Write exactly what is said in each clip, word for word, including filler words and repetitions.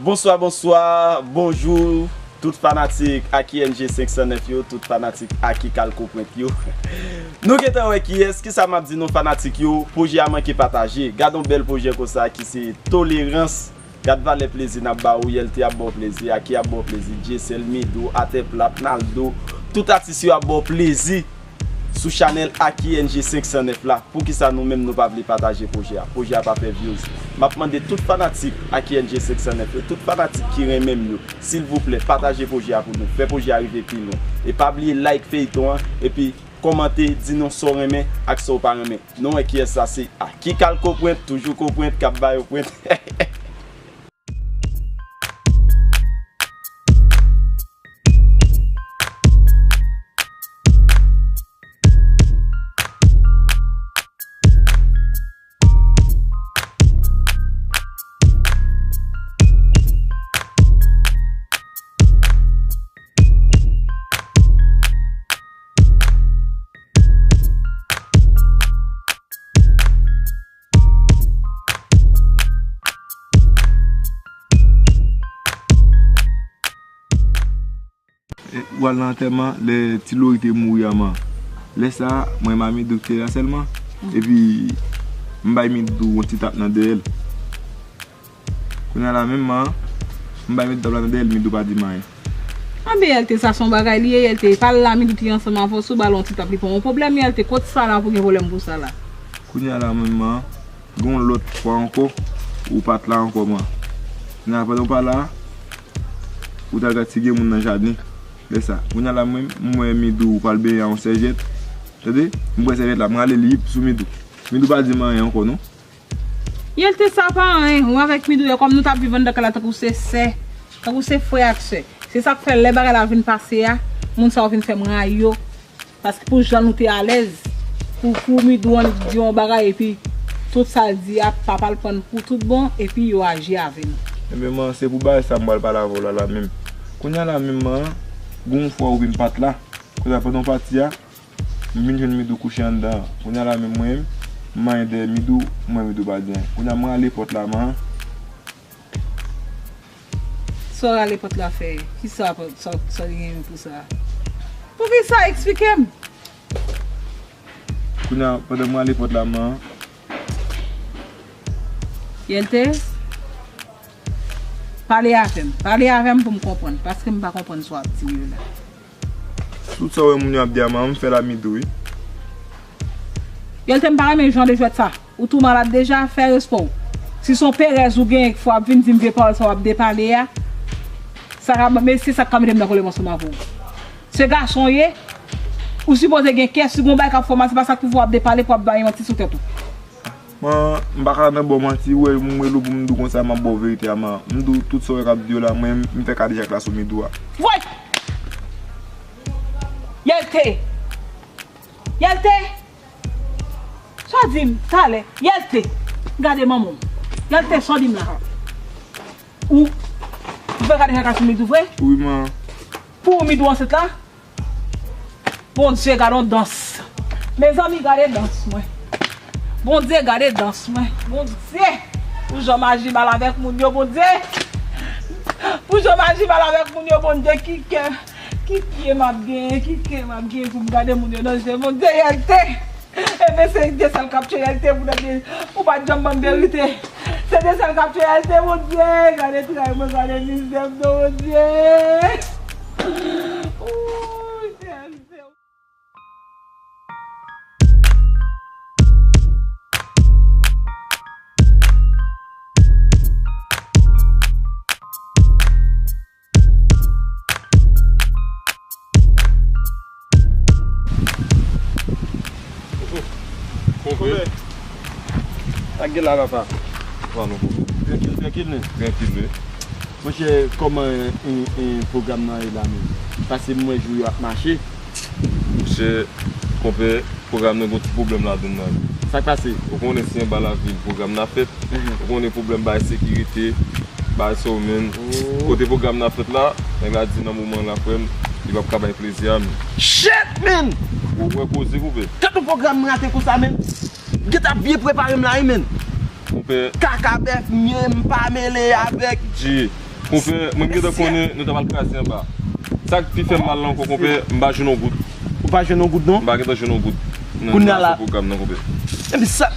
Bonswa, bonswa, bonjou, tout fanatik Aki N G senk san nèf yo, tout fanatik Aki Kalko Pwent yo. Nou gentan wè kiyès, kisa m ap di nou fanatik yo, pwojè a manke pataje. Gad yon bèl pwojè konsa ki se Tolerans. Gad valè plezi n ap ba ou, Yelte ap ba w plezi, Aki ap ba w plezi, Dyesèl, Midou, Atè Plat, Naldo, tout atis yo ap ba w plezi sou chanèl Aki N G senk san nèf la. Poukisa nou menm nou pa vle pataje pwojè a? Pwojè a pa fè views. M ap mande tout fanatik Aki N G senk san nèf yo, tout fanatik ki renmen m yo, silvouplè, pataje pwojè a pou nou, fè pwojè a rive pi lwen. E pa bliye like feyton an, epi kòmante, di nou sa w renmen ak sa w pa renmen. Nou wè kiyès sa se. Aki Kalko Pwent, toujou Ko Pwent, k ap ba yo pwent. E, ou al nan antèman lè Ti Lori te mouri a, man. Lè sa a, mwen, Mamidou ki te la sèlman. Epi, m bay Midou yon ti tap nan dèyè l. Kounye a la menm, man, m bay Midou tap la nan dèyè l, Midou pa di m anyen. Anben, Yelte, sa se yon bagay li ye, Yelte. Pa l la, Midou te ansanm avè w, si w ba l yon ti tap, li pa yon pwoblèm, Yelte. Kot sa la pou gen pwoblèm pou sa la? Kounye a la menm, man, gen yon lòt fwa ankò, ou pa t la ankò, man. Kounye a, pandan w pa la, ou t al gad si gen moun nan jaden. Lè sa. Kounye a la, mwen, m wè Midou pral benyen a yon sèvyèt. Tande? M pran sèvyèt la, m rale li sou Midou. Midou pa di m anyen ankò, non. Yelte, sa pa anyen. Ou avèk Midou, kòm nou t ap viv anndan kay la tankou se sè, tankou se frè ak sè. Se sa k fè lè bagay la vin pase a, moun sa yo vin fè m rayi yo. Paske pou jan nou te alèz, pou, pou Midou annik di yon bagay, epi tout sa l di a, papa l pran pou tout bon, epi yo aji avè nou. Ebyen, man, se pou bagay sa m pral pale avè w la, la menm. Kounye a la menm, man, gen yon fwa ou vin pa t la. Kounye a, pandan w pati a, m vin jwenn Midou kouche anndan an. Kounye a la menm, mwen menm, m manyen dèyè Midou, m wè Midou pa di anyen. Kounye a, m rale pòt la, man. Sa w rale pòt la fè? Kisa, sa, sa w genyen pou sa? Poukisa? Eksplike m. Kounye a, pandan m rale pòt la, man. Yelte, pale avè m. Pale avè m pou m konprann, paske m pa konprann sa w ap di yo la. Tout sa w wè moun yo ap di a, man, m fè l a Midou, wi. Yelte, m pa renmen jan de jwèt sa. Ou tou malad deja, fè respè w. Si se yon perèz ou genyen, fò w ap vin di m vye pawòl sa w ap depale a, sa ka, men se sa k ka mete m nan pwoblèm ansanm avè w. Se gason w ye, ou sipoze gen kè, si gon bagay k ap fè w mal, se pa sa k pou fè w ap depale, pou w ap bay manti sou tèt ou. Man, m pa ka nan ba w manti, ou wè m rele w pou m di w konsa, m ap ba w verite a, man. M di w tout sa w wè k ap di yo la, mwen, m fè kadejak la sou Midou a. Voy! Yelte! Yelte! Sa w di m talè? Yelte! Gade manman w. Yelte, sa w di m la? Ou, ou fè kadejak la sou Midou vre? Wi, man. Pou Midou ansent la? Bondye, gade yon dans. Mezanmi, gade dans mwen. Bondye, gade dans mwen. Bondye, pou jan m aji mal avèk moun yo, Bondye. Pou jan m aji mal avèk moun yo, Bondye, ki kè, ki pye m ap genyen, ki kè m ap genyen pou m gade moun yo nan je, Bondye, Yelte. Ebyen, se de sèl k ap tchwe Yelte pou tande. Ou pa t janm ban m verite. Se de sèl k ap tchwe Yelte, Bondye. Gade tray mwen, gade mizè m, non, Bondye. Ooh, Yelte. Konpè. Sa k gen la, papa? Pran nou, konpè. Trankil, trankil, wi. Trankil, wi. Monchè, kòman, e, e, pwogram nan ye la menm? Paske m wè jou yo ap mache. Monchè, konpè, pwogram nan gon ti pwoblèm ladann nan, wi. Sa k pase? Ou konnen se anba lavil pwogram nan ap fèt. Ou konnen pwoblèm bay sekirite, bay sa w menm. Kote pwogram nan ap fèt la, nèg la di nan moman la, frè m, li p ap ka bay plezi a, men. Shit, man! Ou wè koze, konpè. Tèt yon pwogram rate konsa, men. M gentan ap byen prepare m la, wi, men. Konpè. Kaka bèf m ye, m pa mele avèk. Dye. Konpè, mwen m gentan konnen nou t ap al kraze anba. Sa k pi fè m mal la ankò, konpè, m pa jwenn yon goud. Ou pa jwenn yon goud, non? M pa gentan jwenn yon goud nan, nan afè pwogram nan, konpè. Epi sa,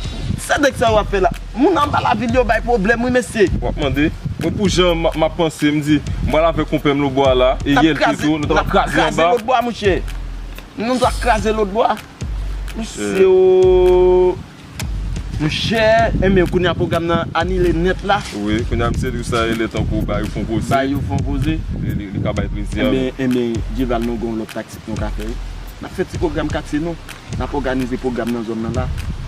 sa nèg sa yo ap fè la? Moun anba lavil yo bay pwoblèm, wi, mesye. W ap mande? Mwen, pou jan m, m ap panse, m di, m pral avèk konpè m Lotbwa la, e Yèlke tou, nou t ap al kraze anba. Lotbwa, monchè. Nou t ap kraze Lotbwa. Mesye, o. Monchè, enben, kounye a pwogram nan anile nèt la. Wi, kounye a misye di sa e lè tankou ba yo fon poze. Ba yo fon poze. Li, li, li ka bay plezi a. Enben, enben, Dyeval, nou gen yon lòt taktik nou ka fè, wi. N ap fè ti pwogram katye nou. N ap òganize pwogram nan zòn nan la.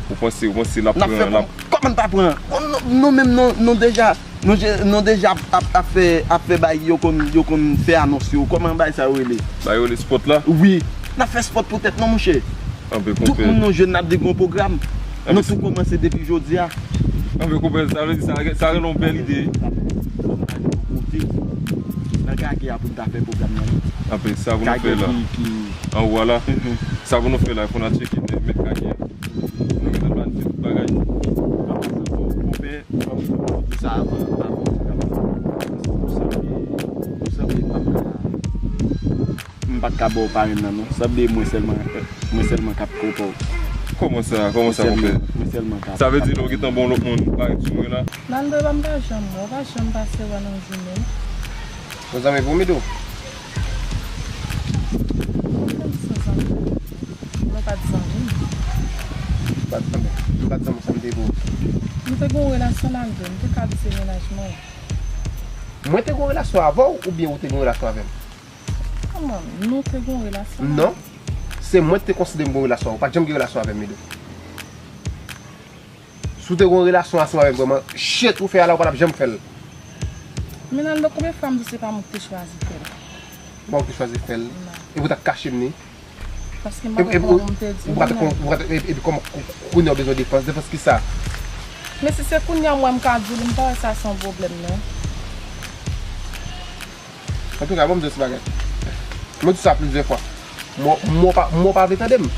Ou panse, ou panse l ap pran, l ap... Kòman l pa pran? Nou, nou, nou menm, nou, nou deja, nou je-, nou deja ap, ap, ap fè, ap fè bay yo konn, yo konn fè anons yo. Kòman bay sa yo rele? Bay yo rele spot la? Wi. N ap fè spot pou tèt nou, monchè. Anben, konpè. Tout moun nou jwenn, n ap di gon pwogram. Nou tou kòmanse depi jodi a. Anben, konpè, sa vle di sa, sa rele yon bèl ide. Nan kake a pou n ta fè pwogram nan, wi. Anben, sa pou nou fè la. Kake ki, ki anwo a la. Sa pou nou fè la, fò n al tcheke mèt kake a. Nou gentan planifye tout bagay. Konpè, fò m di sa avan, avan pwogram nan. Ou sanble, ou sanble pa ka. M pa t ka ba w parenn nan, non. Sanble mwen sèlman, mwen sèlman k ap kopa w. Kòman sa? Kòman sa, konpè? Mwen sèlman k ap... Sa vle di lè w gentan ba yon lòt moun parenn sou mwen la? Nando, m pa janm wè w, pa janm pase wè nan jounen m. Ou zanmi pou Midou? Kòman se zanmi? Nou pa t zanmi. M pa t zanmi. M pa t zanmi, sa m te pou ou? Nou te gen yon relasyon, Nando, m te ka di se mennaj mwen. Mwen te gen yon relasyon avè w oubyen ou te gen yon relasyon avè m? Kòman? Nou te gen yon relasyon. Non. Se mwen ki te konsidere m gen yon relasyon avè w. Ou pa t janm gen relasyon avè m, Midou. Si w te gen yon relasyon ansanm avè m vrèman, shit ou fè a la, ou pa t ap janm fè l. Men Nando, konbyen fwa m di w se pa mwen ki te chwazi fè l? Se pa ou ki te chwazi fè l? Non. Epi ou t ap kache m li? Paske m pa t konn kòman pou m te di w, non. Ou pa t konn, ou pa t, epi, epi kòman, kou-, kounye a w bezwen defans? Defans kisa? Men si se kounye a m wè m ka di w li, m pa wè sa se yon pwoblèm, non. Antouka, ban m di w yon ti bagay. Mwen di sa plizyè fwa. Mwen, mwen pa, mwen pa vle tande m.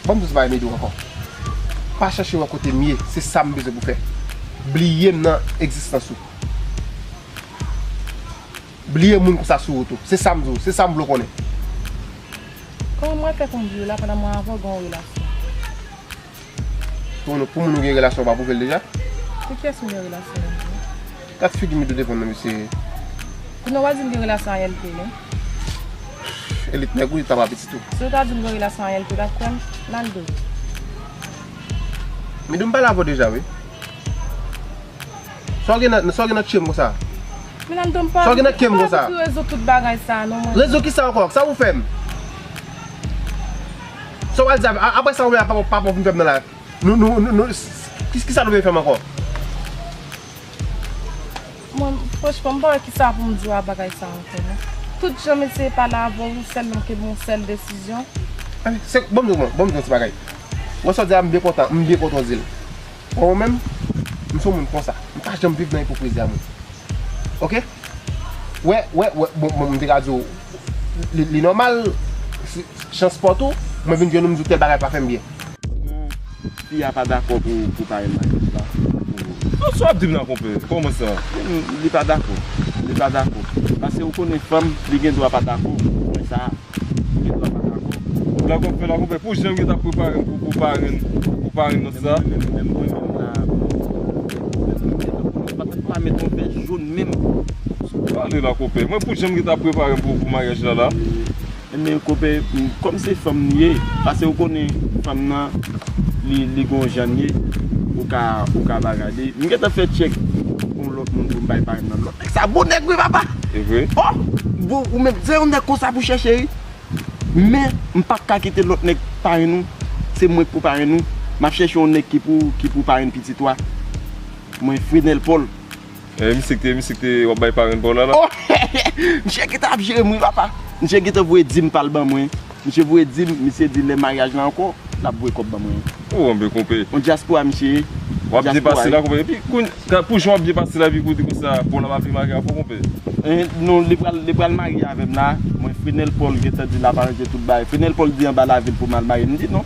Ban m di w yon ti bagay, Midou, ankò. Pa chèche wè kote m ye, se sa m bezwen pou fè. Bliye m nan egzistans ou. Bliye moun konsa sou wout ou. Se sa m di w, se sa m vle w konnen. Kòman mwen fè konn bliye w la pandan mwen avè w gen yon relasyon? Pou nou, pou moun ou gen relasyon, ou pa pwouve l deja? Pou kiyès ou gen relasyon menm? Gad figi Midou devan nan mesye. Kounye a w al di m gen relasyon a L P, wi. Elit nèg ou, li ta pa pitit ou. Si w ta di m gen relasyon a L P, w t ap kwè m? Nando. Midou, m pale avè w deja, wi. Sa w gen nan, sa w gen nan tchye m konsa? Men Nando, m pa... Sa w gen nan tchye m konsa? Rezo tout bagay sa, non, mwen. Rezo kisa ankò? Sa ou fè m? Sa w al di a, a, apre sa ou menm papa, papa w vin fè m nan live. Nou, nou, nou, nou, ki, kisa nou vin fè m ankò? Mwen, franchman, m pa wè kisa pou m di w a bagay sa ankò, non. Tout jan m eseye pale avè w, ou sèlman ke m yon sèl desizyon. Anben, se, ban m di w, ban m di w yon ti bagay. Wè sa w di a, m byen kontan, m byen kontan w di l. Mwen menm, m se yon moun konsa. M pa janm viv nan ipokrizi a moun. Oke? Wè, wè, wè, bon, bon, m te ka di w, li, li nòmal, si, chans pòt ou, mwen vin jwenn ou, m di w tèl bagay pa fè m byen. Bon, fi a pa dakò pou, pou parenn maryaj la. Non, sa w ap di m la, konpè? Kòman sa? Li pa dakò. Li pa dakò. Paske ou konnen fanm, li gen dwa pa dakò. Men sa, gen dwa pa dakò. Black Up fè la, konpè, pou jan yo t ap prepare m pou, pou parenn, pou parenn nan sa. Menm, menm, menm, menm la, menm, menm, menm, pa, pa met yon vè jòn menm. Pale la, konpè. Mwen, pou jan yo t ap prepare m pou, pou maryaj la, la. Enben, konpè, kòm se fanm li ye, paske ou konnen fanm nan, li, li gon jan li ye, ou ka, ou ka bagay li. M gentan fè tchèk yon lòt moun pou m bay parenn nan. Lòt nèg sa bon nèg wi, papa. E vre? Oh! Bon, ou menm, se yon nèg konsa pou chèche, wi. Men, m p ap ka kite lòt nèg parenn ou. Se mwen k pou parenn ou. M ap chèche yon nèg ki pou, ki pou parenn pitit ou a. Mwen, Frenel Paul. Eh, misye ki te, misye ki te w ap bay parenn pa w la, la? Oh! Misye gentan ap jere m, wi, papa. Misye gentan voye dim pa l ban mwen. Misye voye dim, misye di lè maryaj la ankò, l ap voye kòb ban mwen. Oh, anben, konpè. Yon dyaspora, misye ye. W ap byen pase la, konpè. Epi, kounye, pou jan w ap byen pase la, epi pou di konsa, pa w la pa vle marye avè w, konpè. Eh, non, li pral, li pral marye avè m la. Mwen, Frenel Paul, gentan di l ap aranje tout bagay. Frenel Paul di anba lavil pou m al marye. M di non.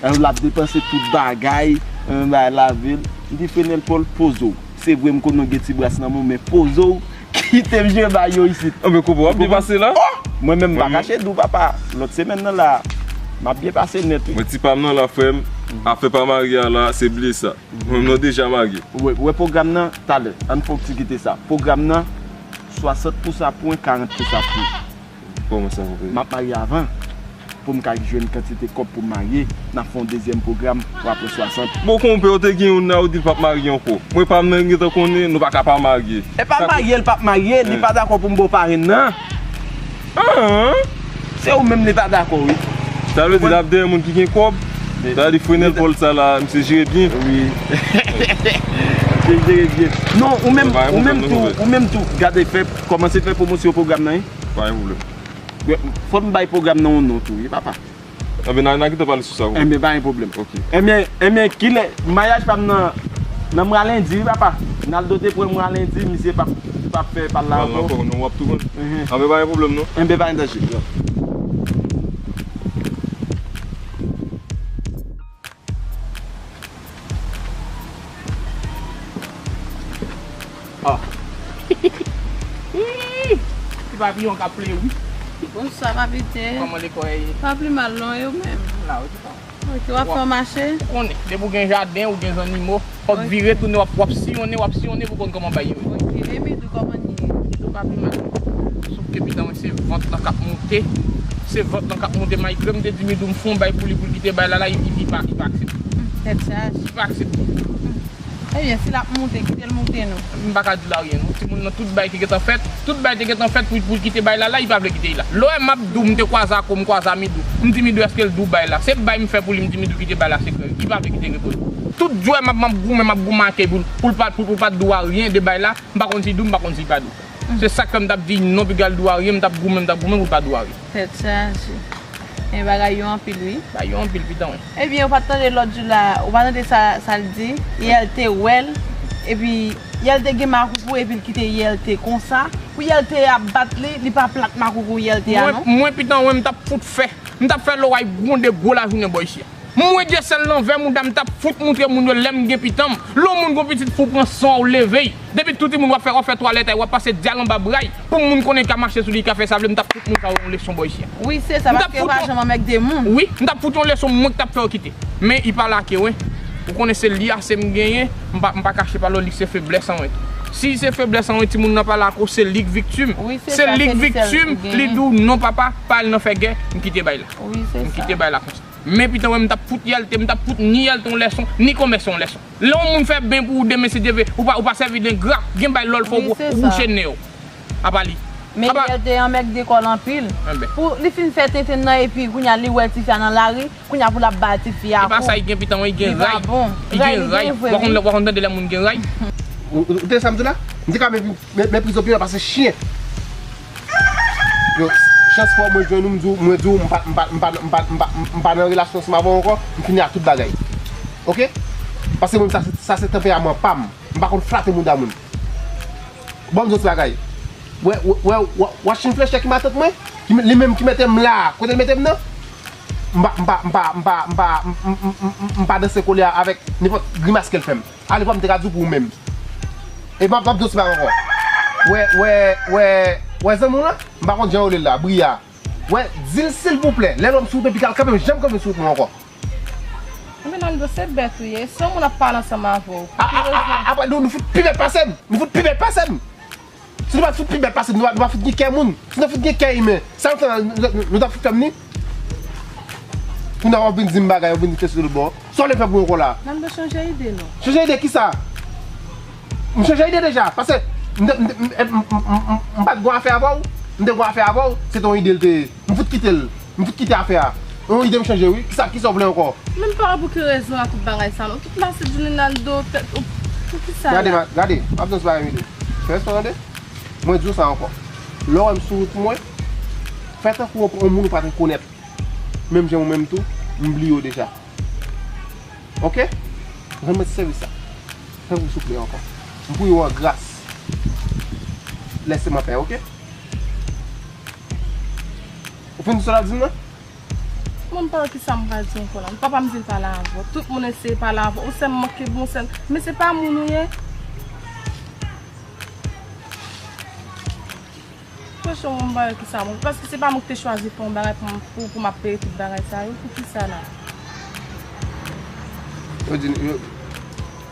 Eh, l ap depanse tout bagay, anba lavil. M di Frenel Paul, poze w. Se vre, m konnen w gen ti bras nan men w, men poze w, kite m jere bagay yo isit. Anben, kòman w ap byen pase la? Oh! Mwen menm, m pa kache di w, papa. Lòt semèn nan la, m ap byen pase nèt, wi. Mwen, ti pa m nan la, frè m. Afè pa marye a la, se bliye sa. Mwen menm, nou deja marye. Ou wè, ou wè pwogram nan, talè. Ann fè yon ti kite sa. Pwogram nan, swasant pou sa pwen, karant pou sa pwen. Kòman sa, konpè? M ap marye avan. Pou m ka jwenn kantite kòb pou m marye, n ap fè yon dezyèm pwogram pou apre swasant. Bon, konpè, ou te gen youn la, ou di l p ap marye ankò. Mwen pa menm gentan konnen, nou pa ka pa marye. E pa marye, l p ap marye, li pa dakò pou m ba w parenn nan. Se ou menm li pa dakò, wi. Sa vle di l ap dèyè moun ki gen kòb? Sa vle di Frenèl Pòl sa la, misye jere byen? Wi. Misye jere byen. Non, ou menm, ou menm tou, ou menm tou. Gade, fè, kòmanse fè pwomosyon pwogram nan, wi. Pa gen pwoblèm. Fò m bay pwogram nan yon non tou, wi, papa. Anben, n a, n a gentan pale sou sa, wi. Enben, pa gen pwoblèm. Ok. Enben, enben, kilè, maryaj pa m nan, nan mwa lendi, wi, papa. Naldo te pran mwa lendi, misye p ap, p ap fè pal la ankò. Pal la ankò, non, w ap tou konn. Enben, pa gen pwoblèm, non. Enben, pa gen danje. Ah. Ti papiyon k ap fleuri. Bonswa, Papite. Kòman lekòl ye? Pa pi mal non, e ou menm? La, wi, ti pa. Ok, w ap fè yon mache? Ou konnen, depi w gen jaden, ou gen zannimo, fòk vire tounen, w ap, w ap siyonnen, w ap siyonnen pou konn kòman bagay yo ye. Ok, e Midou, kòman l ye? Midou pa pi mal. Sof ke pitan mwen se vant lan k ap monte. Se vant lan k ap monte, malgre m te di Midou m fè yon bay pou li, pou l kite bay la la, li, li pa, li pa aksepte. Hmm, tèt chaje. Li pa aksepte. Hmm. Ebyen, si l ap monte, kite l monte non. M pa ka di l aryen non. Timoun nan, tout bay te gentan fèt. Tout bay te gentan fèt pou, pou l kite bay la la, li pa vle kite l la. Lè w wè m ap di w, m te kwaze ak ou, m kwaze a Midou. M di Midou, èske l di w bay la? Se bay m fè pou li, m di Midou kite bay la sekrè. Li pa vle kite repo l. Tout jou wè m ap, m ap goumen, m ap goumen ak li pou, pou l pa, pou, pou l pa di w aryen de bay la. M pa konn si l di w, m pa konn si l pa di w. Se sa k fè m t ap di non, piga l di w aryen, m t ap goumen, m t ap goumen pou l pa di w aryen. Tèt chaje. Men bagay yo anpil, wi. Bagay yo anpil, pitan, wi. Ebyen, ou pa t tande lòt jou la, ou pa tande sa, sa l di? Yè l te wè l, epi yè l te gen makoupou, epi l kite yè l te konsa. Pou yè l te ap bat li, li pa plat makoupou yè l te a, non? Mwen, mwen, pitan, mwen, m t ap fout fè. M t ap fè loray gwonde gwo lajounen bò isi a. Mwen Dyesèl nan vè mouda m t ap fout moutre moun yo lè m gen pitan m. Lè yon moun gon pitit fou pran san w leve y. Depi tou timoun w ap fè, w ap fè twalèt a y, w ap pase dyal anba bra y. Pou moun konnen ka mache sou li, ka fè sa vle, m t ap fout moun sa yo yon leson bò isi a. Wi, se sa, paske yo pa janm anmègde moun. Wi, m t ap fout yon leson mwen k t ap fè yo kite. Men li pa lake w, wi. Ou konnen se li ase m genyen, m pa, m pa kache pale w, li se feblès an mwen tou. Si se feblès an mwen, timoun nan pa lake w, se li k viktim. Wi, se sa, se li sèl ou gen. Se li k viktim, li di w non papa, pa al nan fè gè, m kite bay la. Wi, se sa. M kite bay la konsa. Men pitan mwen, m t ap fout yè l te, m t ap fout ni yè l te yon lèson, ni kòmès yon lèson. Lè yon moun fè byen pou ou demen, si Dye vle, ou pa, ou pa sèvi d engra, gen bay lè w fè ou, ou bouche nen w. Apa li. Men yè l te anmègde kò l anpil. Pou li fin fè tenten nan, epi kounye a li wè tifi a nan lari, kounye a pou l ap ba tifi a kou. E pa sa, li gen pitan mwen, li gen ray. Li gen ray. W a konn, w a konn tande lè moun gen ray? Ou, ou, ou tande sa m di w la? M te ka men, men, men prizon pi mal pase chyen. Yo, chans fò mwen jwenn ou, m di w, mwen di w, m pa, m pa, m pa, m pa, m pa, m pa nan relasyon ansanm avè w ankò, m fini ak tout bagay. Oke? Paske mwen, sa se, sa se tanperaman pa m. M pa konn flate mouda moun. Bon, m di w ti bagay. Wè, wè, wè, wè, w a fin flechè ki matant mwen? Ki, li menm ki mete m la, kote l mete m nan? M pa, m pa, m pa, m pa, m pa, m, m, m, m, m pa danse kole a avèk nenpòt grimas ke l fè m. Alepòk m te ka di w pou ou menm. E m ap, m ap di w ti bagay ankò. Wè, wè, wè, wè zanmi w lan? M pa konn jan yo rele l la, Briya. Wè, di l silvouplè, lè lòm sou wout mwen, pi ka l kanpe, janm kanpe sou wout mwen ankò. Men Nando, se bèt ou ye. Si yon moun ap pale ansanm avè w, pou ki rezon? Apre nou, nou fout pi bèt pase m. Nou fout pi bèt pase m. Si nou pa t fout pi bèt pase m, nou pa, nou pa fout gen kè moun. Si nou fout gen kè imen, sa nou fè, nou, nou, nou t ap fout fè m ni? Kounye a w ap vin di m bagay, w ap vin di fè sou lòt bò. Sa w vle fè pou mwen ankò la? Nando, chanje ide non. Chanje ide kisa? M chanje ide deja. Paske m, m, m, m, m, m, m pa t gon afè avè w. M te gon afè avè w, se te yon ide l te ye. M fout kite l. M fout kite afè a. Yon ide m chanje wi. Kisa, kisa w vle ankò? Men m pa wè pou ki rezon ak tout bagay sa non. Tout la se di Nando, tèt ou, pou kisa la? Gade, ma, gade, m ap di w sa, Emilio. Fè respè tande. Mwen di w sa ankò. Lè w wè m sou wout mwen, fè tankou yon, yon moun ou pa t rekonèt. Menm jan mwen menm tou, m bliye w deja. Oke? Rann mwen ti sèvis sa. Fè pou souple ankò. M priye w an gras. Lèse m anpè, oke? Ou fin di sa w ap di m nan? Mwen, m pa wè kisa m pral di ankò la. Papa m di l pale avè w. Tout moun eseye pale avè w. Ou sèl m manke bon sèl. Men se pa moun ou ye. Chèche yon bagay ki sa mwen. Paske se pa mwen ki te chwazi fè yon bagay pou, pou, pou m ap peye tout bagay sa yo. Pou ki sa la? Yo di, yo,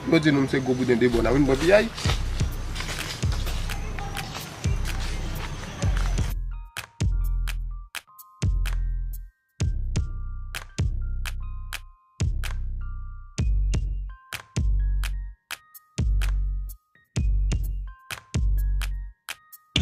yo di nou m se gwo bouden de bò la. Wi, m bwè piyay.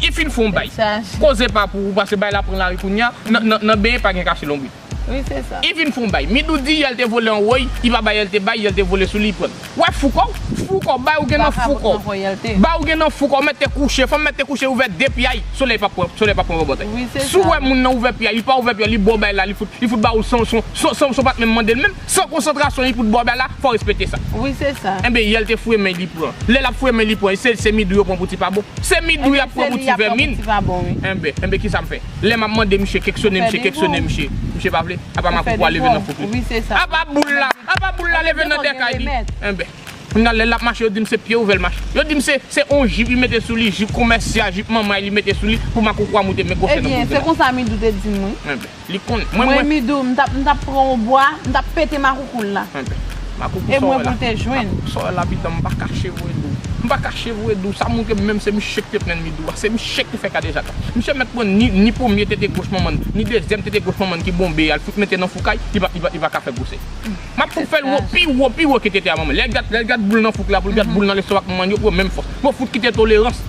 Li fin fè yon bay. Koze pa pou ou, paske bay la pran lari kounye a, nan, nan, nan benyen pa gen kache lonbrit. Wi, se sa. Li vin fè yon bay. Midou di yè l te vole an woy, li pa bay yè l te bay, yè l te vole sou li, li pran. Wè fou kò, fou kò, bay ou gen nan fou kò. Bay ou gen nan fou kò, mèt te kouche, fanm mèt te kouche, ouvè de pyay, solèy pa pran, solèy pa pran bòbòtay. Wi, se sa. Si w wè moun nan ouvè pyay, li pa ouvè pyay, li ba w bay la, li fout, li fout ba ou san, san, san, san, san w pa t menm mande l menm, san konsantrasyon, li fout ba w bay la, fò w respekte sa. Wi, se sa. Enben, yè l te foure men, li pran. Lè l ap foure men, li pran. Se, se Midou yo pran pou ti pa bon. Se Midou y ap pran pou ti vèmin. Enben, enben, ki sa m fè? Lè m ap mande misye, keksyone misye, keksyone misye, misye pa vle. Apa makoukou a leve nan fouk li. Apa boul la, apa boul la leve nan dèkay li. Enben, kounye a lè l ap mache, yo di m se pye ouvè l mache. Yo di m se, se on jip li mete sou li, jip komèsya, jip manman li mete sou li, pou makoukou a moute men kwochè nan bouzou la. Ebyen, se konsa Midou te di m, wi. Enben. Li konn. Mwen, mwen, Midou, m t ap, m t ap pran yon bwa, m t ap pete makoukou l la. Enben, makoukou sa w wè la. E mwen pou l te jwenn. Makoukou sa w wè la, pitan, m pa kache vre di w. M pa kache vre di w. Sa montre m menm se misye k te plenn Midou a. Se misye k te fè kadejak la. Misye mèt pran ni, ni premye tete goch manman l, ni dezyèm tete goch manman l ki bonbe a, l fout mete nan fouk a, li pa, li pa, li pa ka fè gwosè. M ap fout fè l wo, pi wo, pi wo ke tete a manman l. Lè l gad, lè l gad boul nan fouk la, pou l gad boul nan lestomak manman l, yo pran menm fòs. Yo fout kite tolerans.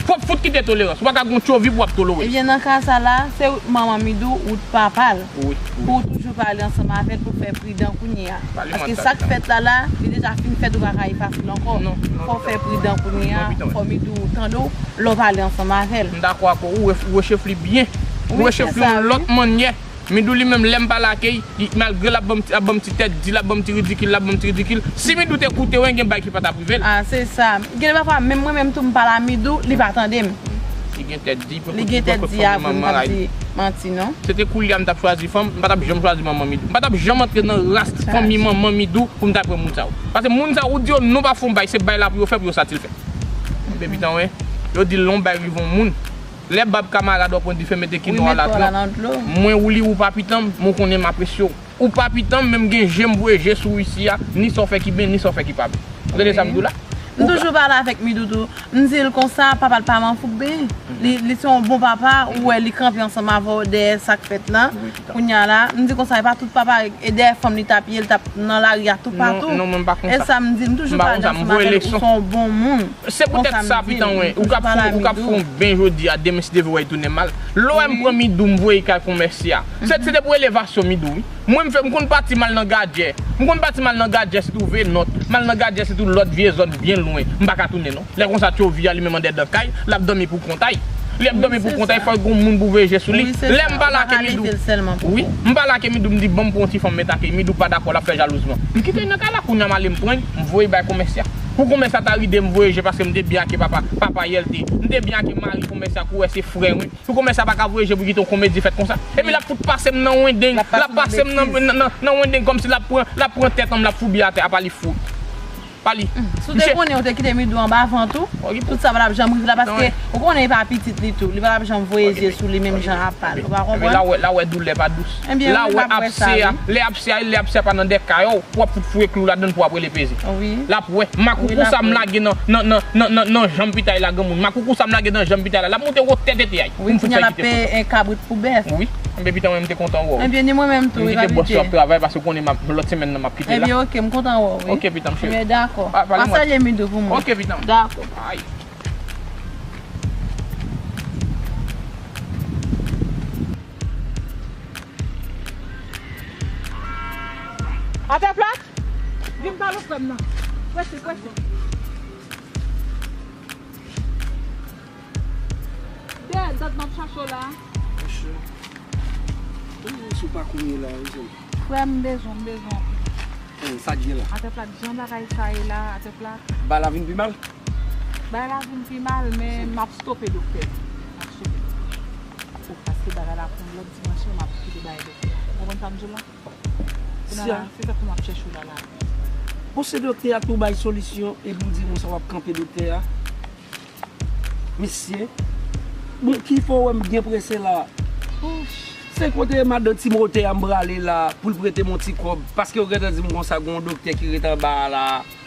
Fò w fout kite tolerans. Ou pa ka gon tchovi pou w ap tolore. Ebyen, nan ka sa la, se ou t manman Midou, ou t papa l. Wi, wi. Pou w toujou pale ansanm avè l, pou w fè pridan kounye a. Paske sa k fèt la la, li deja fin fèt, ou pa ka efase l ankò. Fò w fè pridan kounye a, fò Midou tande w, lè w pale ansanm avè l. M dakò ak ou, ou re-, ou rechefli byen. Ou rechefli yon lòt mannyè. Midou li menm, lè m pale ak li, malgre l ap ban m ti, ap ban m ti tèt di, l ap ban m ti ridikil, l ap ban m ti ridikil. Si Midou te koute w, gen bagay ki pa t ap rive l. A, se sa. Gen de pafwa, menm mwen menm tou, m pale a Midou, li pa tande m. Li gen tèt di, li gen tèt di avè m, m p ap di manti, non. Se te koulye a m t ap chwazi fanm, m pa t ap janm chwazi manman Midou. M pa t ap janm antre nan ras fanmi manman Midou pou m ta pran moun sa yo. Paske moun sa yo, ou di yo non pa fè yon bay, se bay la pou yo fè, pou yo satisfè. Enben pitan, wi. Yo di lè yon bay rive yon moun. Lè bab kamarad w ap pran dife mete kinon a ladlo. Mwen ou li ou pa pitan m, men w konnen m apresye w. Ou pa pitan m, men m gen je m voye je sou ou isi a, ni sa w fè ki byen, ni sa w fè ki pa byen. Ou tande sa m di w la? M toujou pale avèk Midou tou. M di l konsa, papa l pa manfouk byen. Li, li se yon bon papa, ou wè li kanpe ansanm avè w dèyè sa k fèt la. Kounye a la, m di konsa, e pa tout papa, e dèyè fanm li t ap ye, li t ap nan lari a toupatou. E sa m di, m toujou pale ansanm avè l, ou se yon bon moun. Se poutèt sa, pitan mwen, ou k ap fè, ou k ap fè yon ben jodi a, demen si Dye vle w ap tounen mal. Lè w wè m pran Midou, m voye kay konmèsye a. Se, se te pou elevasyon Midou, wi. Mwen, m fè, m konn pati m al nan Gadjè. M konn pati m al nan Gadjè, sitou Venòt. M al nan Gadjè, sitou lòt vye zòn byen lwen. M pa ka tounen, non. Lè konsa, tchovi a, li menm anndan kay, l ap dòmi pou kont a l. Lè l ap dòmi pou kont a l, fòk gon moun pou veye je sou li. Lè m pale ak Midou, wi, m pale ak Midou, m di, ban m pran yon ti fanm, m mete ak li. Midou pa dakò, l ap fè jalouzman. M kite l nan kay la, kounye a m ale m pran l, m voye bay konmèsye a. Pou konmèsye a ta ride m voye je paske m te byen ak papa, papa Yèlte. M te byen ak mari konmèsye a, kou wè se frè mwen. Pou konmèsye a pa ka voye je pou kite yon komedi fèt konsa. Epi l ap fout pase m nan wendeng, l ap pase m nan, nan, nan, nan wendeng kòmsi l ap pran, l ap pran tèt an m, l ap foubi atè, apa li fou. Pa li. Si w te konnen, ou te kite Midou anba van tou, tout sa pa t ap janm rive la, paske ou konnen e pa pitit li tou, li pa t ap janm voye zye sou li menm jan a pa l, ou pa konprann? Ebyen, la wè, la wè doulè pa dous. La wè abse a, lè abse a, lè abse a pa nan dèk kay ou, w ap fout foure klou ladann pou w ap rele peze. L ap wè. Makoukou sa m lage nan, nan, nan, nan, nan, nan janm pitay la, granmoun. Makoukou sa m lage nan janm pitay la, l ap monte wotè tete a pou m fout fè l kite kote. Wi, kounye a l ap peye kabrit pou bèf. Wi. Enben, pitan mwen, m te kontan wè w. Enben, ni mwen menm tou, wi, pa pitié. M kite bòs yo ap travay paske w konnen m ap, lòt semèn nan m ap kite la. Enben, oke, m kontan wè w, wi. Oke, pitan m cheri. Enben, dakò. Al salye Midou pou mwen. Oke, pitan m. Dakò. Ay. Atè plat? Vin pale frè m nan. Prese, prese. Dèyè, dat m ap chache w la. Monchè. Ou sou pa kounye la, wi, sè. Frè m, m bezwen, m bezwen w. Sa k gen la? Atè plat, jan bagay sa ye la, atè plat. Bagay la vin pi mal? Bagay la vin pi mal, men m ap stope doktè. M ap stope doktè. Paske bagay la pou yon lòt dimansyon, m ap kite bagay doktè. Ou konprann sa m di w la? Kounye a la, se sa pou m ap chèche w la, la. Bon, se doktè a tou bay solisyon, epi w di konsa w ap kanpe doktè a. Mesye, Bon, ki fè w wè m byen prese la? Se kote madan Timote a m prale la pou l prete m yon ti kòb, paske yo gentan di m konsa gen yon doktè ki ret anba a la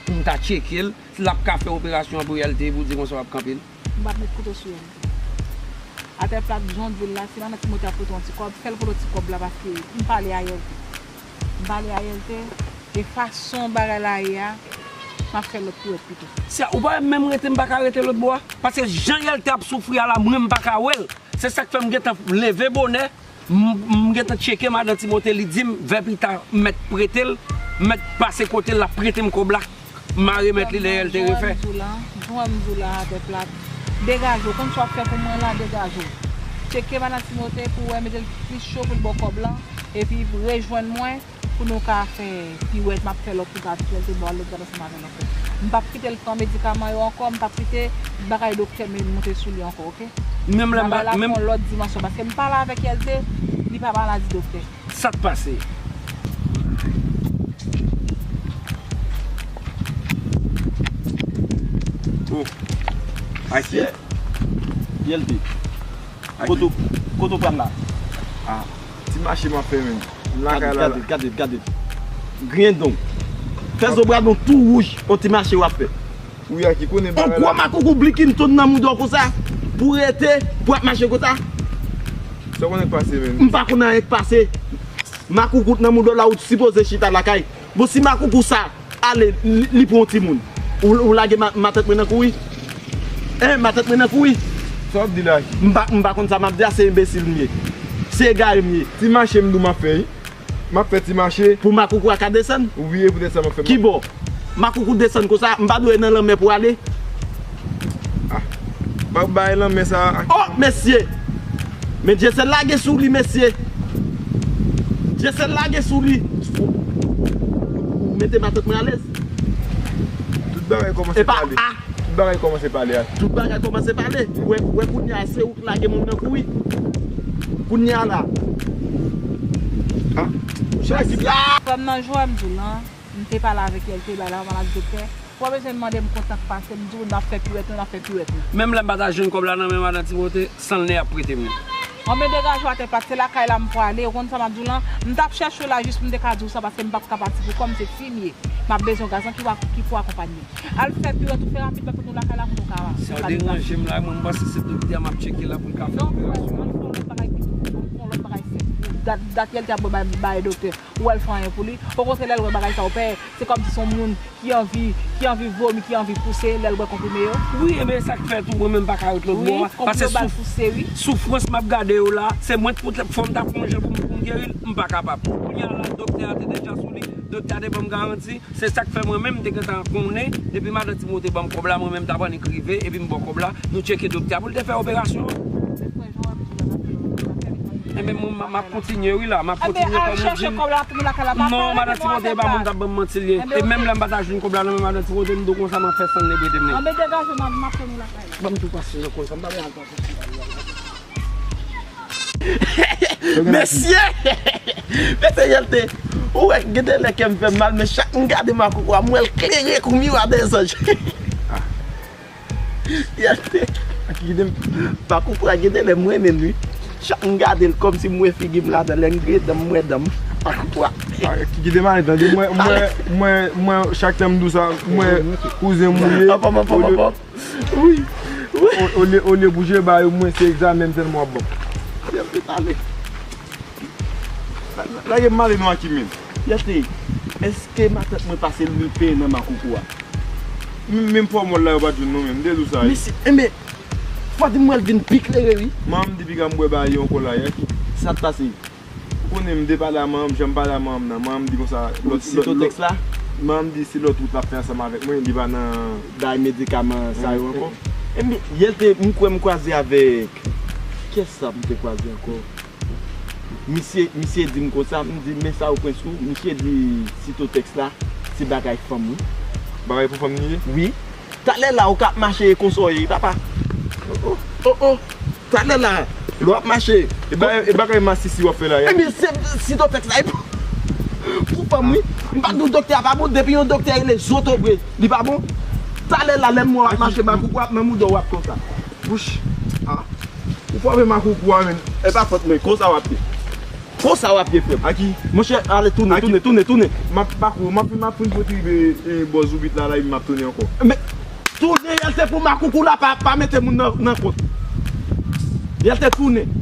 pou m ta tcheke l, si l ap ka fè operasyon an pou L T pou di konsa w ap kanpe l. M p ap met kouto sou L T. Atè plat, jan w di l la, si madan Timote ap prete yon ti kòb, fè l prete yon ti kòb la paske m pale a L T. M pale a L T, e fason bagay la ye a, m ap fè lòt piwèt pito. Sè, ou pa wè m menm rete, m pa ka rete lòt bò a? Paske jan L T ap soufri a la, mwen m pa ka wè l. Se sa k fè m gentan leve bonè, m, m gentan tcheke madan Timote, li di m, vè pita, m mèt prete l, m mèt pase kote l, l ap prete m kòb la, m a remèt li lè L T refè. Jan m di w la, jan m di w la, atè plat. Degaje w, konn sa w ap fè pou mwen la, degaje w. Tcheke madan Timote pou w wè, mete l plis cho pou l ba w kòb lan, epi rejwenn mwen. Pou nou ka fè piwèt, m ap fè lòt tout aktyèlte, bon, al lòt gad ansanm avè l ankò. M p ap kite l pran medikaman yo ankò, m p ap kite bagay doktè men monte sou li ankò, oke? Menm lè m pa, menm lòt dimansyon, paske m pale avèk L T, li pa maladi doktè. Sa k pase? Oh. Ayisyen. L T. Kote w, kote w pral la? Ah, ti mache m ap fè menm. M lakay la. Gade, gade, gade. Griyen dan w. Fè zo bradon tou wouj, on ti mache w ap fè. Wi, a ki konnen bagay la. On gwo makoukou blikinton nan mouda w konsa. Pou rete, pou ap mache konsa. Sa w konnen k pase menm? M pa konn anyen k pase. Makoukou nan mouda w la, ou t sipoze chita lakay. Bon, si makoukou sa ale, li, li pran yon timoun. Ou, ou lage ma-, matant mwen nan kouri? Hein, matant mwen nan kouri? Sa w ap di la? M pa, m pa konn sa m ap di a, se enbesil m ye. Se egare m ye. Ti mache m di w m ap fè, wi. M ap fè ti mache. Pou makoukou a ka desann? Wi, e poutèt sa m ap fè. Kibò? Makoukou desann konsa, m pa dwe nan lanmè pou ale? Ah. M ap bay lanmè sa. Oh, mesye! Men dyesèl la gen sou li, mesye. Dyesèl la gen sou li. Ou mete matant mwen alèz. Tout bagay kòmanse pale. Epa, ah! Tout bagay kòmanse pale a. Tout bagay kòmanse pale. Wè, wè kounye a, se ou k lage moun nan kouri. Kounye a la. Ah. Mesye! Frè m nan jwè m di w lan. M te pale avèk L T, bay la, maladi doktè. Ou pa bezwen mande m konsa k pase, m di w n ap fè piwèt nou, n ap fè piwèt nou. Menm lè m pa ta jwenn kòb la nan men madan Timote, san l ne y ap prete m yo. Anben degaje w atè plat, se lakay la m prale, ou konn sa m ap di w lan, m t ap chèche w la jis pou m te ka di w sa paske m p ap ka pati pou kò m, se fi m ye. M ap bezwen yon gason ki pou, ki pou akonpanye m. Al fè piwèt ou fè rapid, pou nou lakay la pou nou ka avanse. Sa deranje m la, mwen m panse se doktè a m ap tcheke la pou l ka fè operasyon. Non, frè, ann fè yon lòt bagay, ann fè yon lòt bagay sèt. Dat, dat L T ap bay, bay doktè. Ou wè l fè anyen pou li. Okontrè, lè l wè bagay sa yo pè, se kòmsi se yon moun ki anvi, ki anvi vomi, ki anvi pouse, lè l wè konprime yo. Wi, ebyen, sa k fè tou, mwen menm pa ka ret lòt bò a. Wi, konprime yo ba l pouse, wi. Soufrans m ap gade yo la, se mwen k pou t, fò m ta pran yon jan pou m, pou m geri l, m pa kapab. Kounye a la, doktè a te deja sou li, doktè a te ban m garanti, se sa k fè mwen menm, m te gentan konnen, depi madan Timote ban m kòb la, mwen menm m t ap annik rive, epi m ba w kòb la, nou tcheke doktè a pou l te fè operasyon an. Enben, mwen, m, m ap kontinye, wi, la. M ap kontinye kòm ou di m. Enben, al chèche kòb la, pou nou lakay la, pa fè anyen. Non, madan Timote, e pa moun k ap ban m manti l ye. E menm lè m pa ta jwenn kòb la nan men madan Timote, m di w konsa, m ap fè san l ne prete m li. Enben, degaje w, m ap, m ap fè nou lakay la. Ban m tou pase nan konsa, m pa vle al pase. Mesye! Mesye L T, ou wè, gen de lè kè m fè m mal, men chak m gade makoukou a, m wè l klere kou miwa dèzanj. L T. Makoukou a gen de lè m renmen l, wi. Chak m gade l, kòmsi m wè figi m ladan, lè m griyen dan m, m wè dan m. Makoukou a. Kite m ale, tande. Mwen, mwen, mwen, mwen, chak tan m di w sa, mwen, kouzen m ou ye. Anfòm, anfòm, anfòm. Wi, wi. O, olye, olye pou jwe ba yo, mwen se egzamen m tèlman w ap ban m. L T, ale. La, la, lage m ale non, Aki menm. L T, èske matant mwen pase lwipe nan makoukou a? Menm, menm fòmòl la yo pa t jwenn non menm, m te di w sa wi. Mesye, enben, fò di m wè l vin pi klere wi. Manman m di piga m bwè bagay yo ankò la, Aki. Sa t pase? Ou konnen m te pale a manman m, jan m pale a manman m nan, manman m di konsa, lòt, lòt, lòt, manman m di se lòt wout l ap fè ansanm avèk mwen, li pa nan bay medikaman sa yo ankò. Enben, yè te, m kwè m kwaze avèk, kiyès sa m te kwaze ankò? Misye, misye di m konsa, m di, men sa ou pran sou, misye di sitotèks la, se bagay fanm wi. Bagay pou fanm li ye? Wi. Talè la ou ka ap mache e konsa w ye wi papa. Oh, oh, oh, oh. Talè la, lè w ap mache. E bagay, e bagay masisi w ap fè la, Yaki. Ebyen, se sitotèks la, e pou, pou fanm wi. M pa di w doktè a pa bon, depi yon doktè rele zotobre, li pa bon. Talè la, lè m wè w ap mache, makoukou ap nan mouda w ap konsa. Wouch. Ah. Ou frape makoukou a, menm. E pa fòt mwen, konsa w ap ye. Konsa w ap ye, frè m. Aki. Monchè, ale, tounen, tounen, tounen, tounen. M ap pako, m ap, m ap fin pote rive, e, bò zoubit la, la, epi m ap tounen ankò. Men, tounen, yè l te pou makoukou la, pa, pa mete moun nan, nan kont. Yè l te tounen.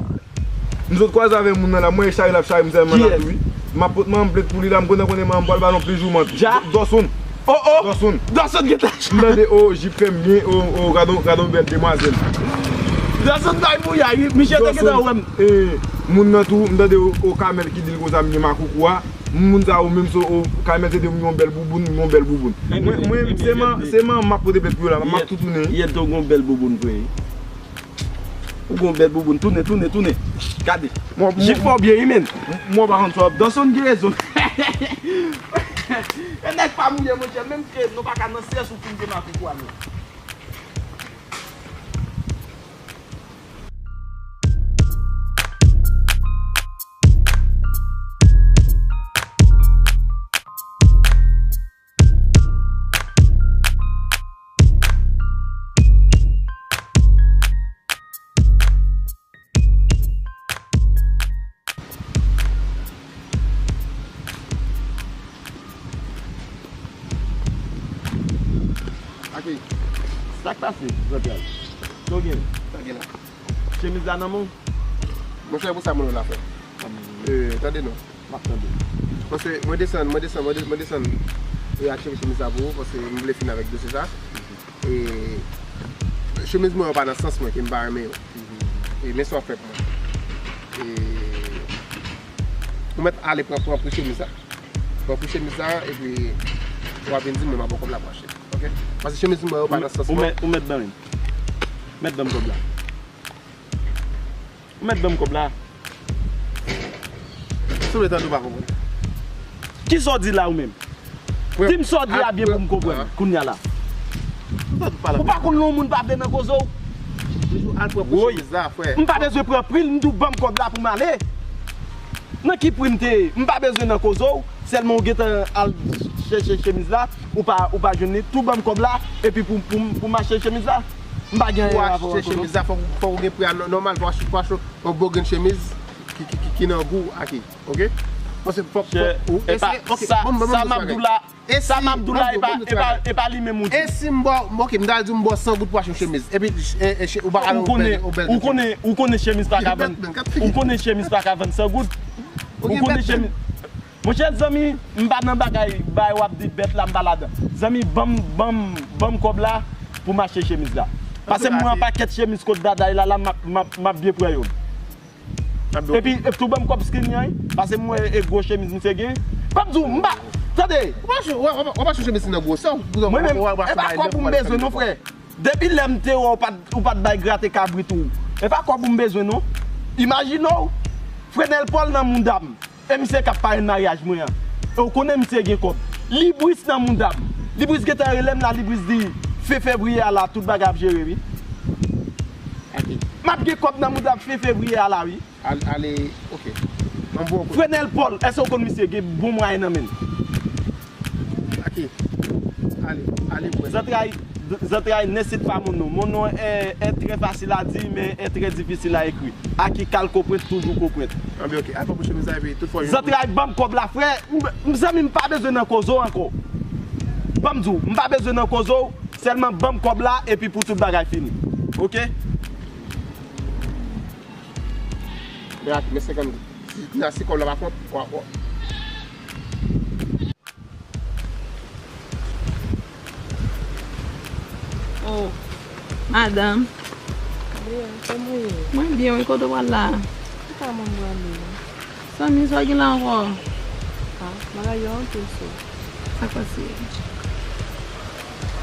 M sot kwaze avè moun nan la, m wè e chare l ap chare m sèlman la tou wi. M ap pot manman m plent pou li la, m kontan konnen manman m pral ba l yon pli joumant. Dòson. Oh, oh. Dòson. Dòson gentan. M tande, oh, jip fè m byen, oh, oh, gade, gade yon bèl demwazèl. Dòson bay bouyay wi, misye te gentan wè m. Eh, moun nan tou, m tande, oh, oh, Kamèl ki di l konsa m gen makoukou a. Moun sa yo menm so, oh, Kamèl se te yon bèl bouboun, yon bèl bouboun. Mwen, mwen, se man, se manman m ap pote plent pou yo la, m ap tou tounen. Yè tou gon bèl bouboun vre. Ou gon bèl bouboun, tounen, tounen, tounen. Gade. Jip fè w byen wi, menn. Mwen pa konn sa w ap. Dòson gen rezon. E nèg pa mouye, monchè, menm ke nou pa ka nan syèj ou fin gen makoukou a non. Aki. Sa k pase, Zantray? Sa w gen? Sa gen la? Chemiz la nan men w? Monchè, pou sa moun yo la fè. Eh, tande non. M ap tande. Paske mwen desann, mwen desann, mwen de-, mwen desann e atire chemiz la pou ou, paske m vle fin avèk dosye sa. E chemiz mwen yo pa nan sans mwen, ke m pa renmen yo. E men sa w ap fè pou mwen. E ou mèt ale pran, pran pri chemiz la. Pran pri chemiz la, epi w ap vin di m, mwen m ap ba w kòb la pou achte. Oke? Paske chemiz mwen yo pa nan sans mwen. Ou mèt, ou mèt ban m. Mèt ban m kòb la. Ou mèt ban m kòb la. Sanble tande w pa konprann. Kisa w di la ou menm? Di m sa w di a byen pou m konprann kounya la. Ou pa konn lè yon moun pa vle nan koze w? Woy. M pa bezwen pran pri l, m di w ban m kòb la pou m ale. Nan ki pri m te ye? M pa bezwen nan koze w, sèlman w gentan al chèche chemiz la, ou pa, ou pa jwenn li, tou ban m kòb la, epi pou, pou, pou m achte chemiz la. M pa gen anyen avè w ankò non. Pou achte chemiz la, fòk, fòk ou gen pri a nò-, nòmal, pou achte, pou achte yon bon grenn chemiz ki, ki, ki, ki nan gou w, Aki, oke? Paske fòk, fòk ou eseye, oke, sa, bon, bon, sa m ap di w la, sa m ap di w la, e pa, e pa, e pa li menm ou di. E si m ba w, oke, m ta di w m ba w san goud pou achte yon chemiz. Epi, e, e, ou pa al yon bèl, yon bèl chemiz. Ou konnen, ou konnen chemiz pa ka vann, ou konnen chemiz pa ka vann san goud. Ou konnen chemiz. Monchè, zanmi, m pa nan bagay, bagay w ap di bèt la, m pa ladan. Zanmi, ban m, ban m, ban m kòb la pou m achte chemiz la. Pase m wè yon pakèt chemiz kot Dada la, la, m ap, m ap, m ap byen pran yo. Epi, epi tou ban m kòb skinny an, wi. Pase m wè e gwo chemiz misye gen. Ban m di w, m pa, tande. Ou pa chou, w ap achte chemiz nan gwosè. Mwen menm, e pa kòb ou m bezwen non, frè. Depi lè m te wè w pa t, ou pa t bay grate kabrit ou. E pa kòb ou m bezwen non. Imajine w, Frenèl Pòl nan mouda m. E misye k ap parenn maryaj mwen an. E w konnen misye gen kòb. Libris nan mouda m. Libris gentan rele m la, Libris di fen fevriye a la, tout bagay ap jere wi. M ap gen kòb nan mouda m fen fevriye a la wi. Ale, ale, oke. Frenèl Pòl, èske w konn misye gen bon mwayen nan men l? Aki. Ale, ale, bwè. Zantray, Zantray, n'incite pas mon nom. Mon nom est, est très facile à dire, mais est très difficile à écrire. Aki Kalko Pwent, toujou Ko Pwent. Anben, oke. Al pran pou chemiz la, epi tout fwa. Zantray, ban m kòb la, frè. M, m, zanmi, m pa bezwen nan koze w ankò. Ban m di w, m pa bezwen nan koze w. Sèlman ban m kòb la, epi pou tout bagay fini. Oke? Men ak, men senkant goud. Si, si kòb la pa kont, w a, w a. Oh, madanm. Byen, kòman w ye? Mwen byen, wi, kote w al la? Ou pa mwen prale. Zanmi, sa w gen la ankò? Ah, bagay yo anpil sou. Sa k pase?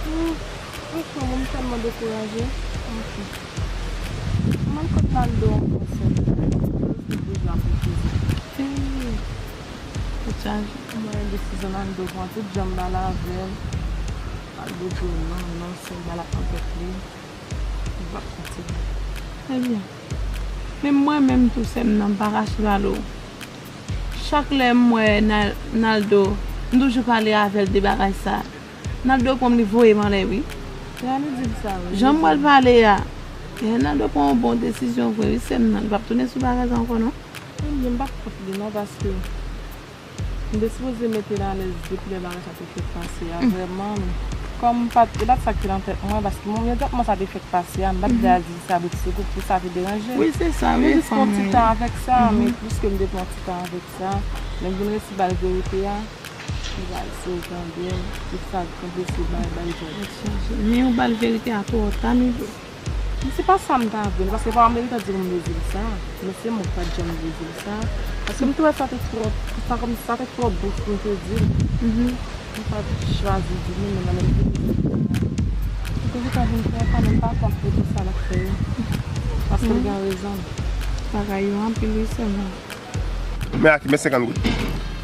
Hmm, franchman, mwen tèlman dekouraje. Anfen. Mwen kot Naldo ankò, sè? Deja pou koze. Hey. Tèt chaje. Mwen desizyon Naldo pran tout jan m pale avè l. Naldo di w non, non, se bal ap nan tèt li. Li p ap kontinye. Ebyen. Men mwen menm tou, sè m nan, m pa kache pale w. Chak lè m wè Nal-, Naldo, m toujou pale avè l de bagay sa. Naldo pran m, li voye m anlè, wi. Rani di l sa, wi. Jan m wè l pale a, Naldo pran yon bon desizyon vre wi sè m nan. Li p ap tounen sou bagay sa ankò non. Ebyen, m p ap kont li non, paske m te sipoze mete l alèz depi lè bagay sa te fèk pase a, vrèman. Kòm m pa t, e pa t sa k te nan tèt mwen, paske moman sa te fèk pase a, m pa t vle al di sa bout sou bout pou sa te deranje m. Wi, se sa, wi, fanmi. M te jis pran ti tan avèk sa, men plis ke m te pran ti tan avèk sa, lè m vin resi ba l verite a, m pral di w tande, tout sa k konplese bay, bay jòj. Men ou ba l verite a twò ta, men Men se pa sa m ta vle, paske pa m te gentan di l m vle di l sa. Men se mwen ki pa t janm vle di l sa. Paske m te wè sa te twò, sa kòm sa te twò dous pou m te di l. M pa t chwazi di l, men nan menm tan, m te gentan vin pran sa, men m pa kwè pou sa l ap fè yo. Paske l gen rezon l. Bagay yo anpil wi sè m nan. Men aki, men senkant goud.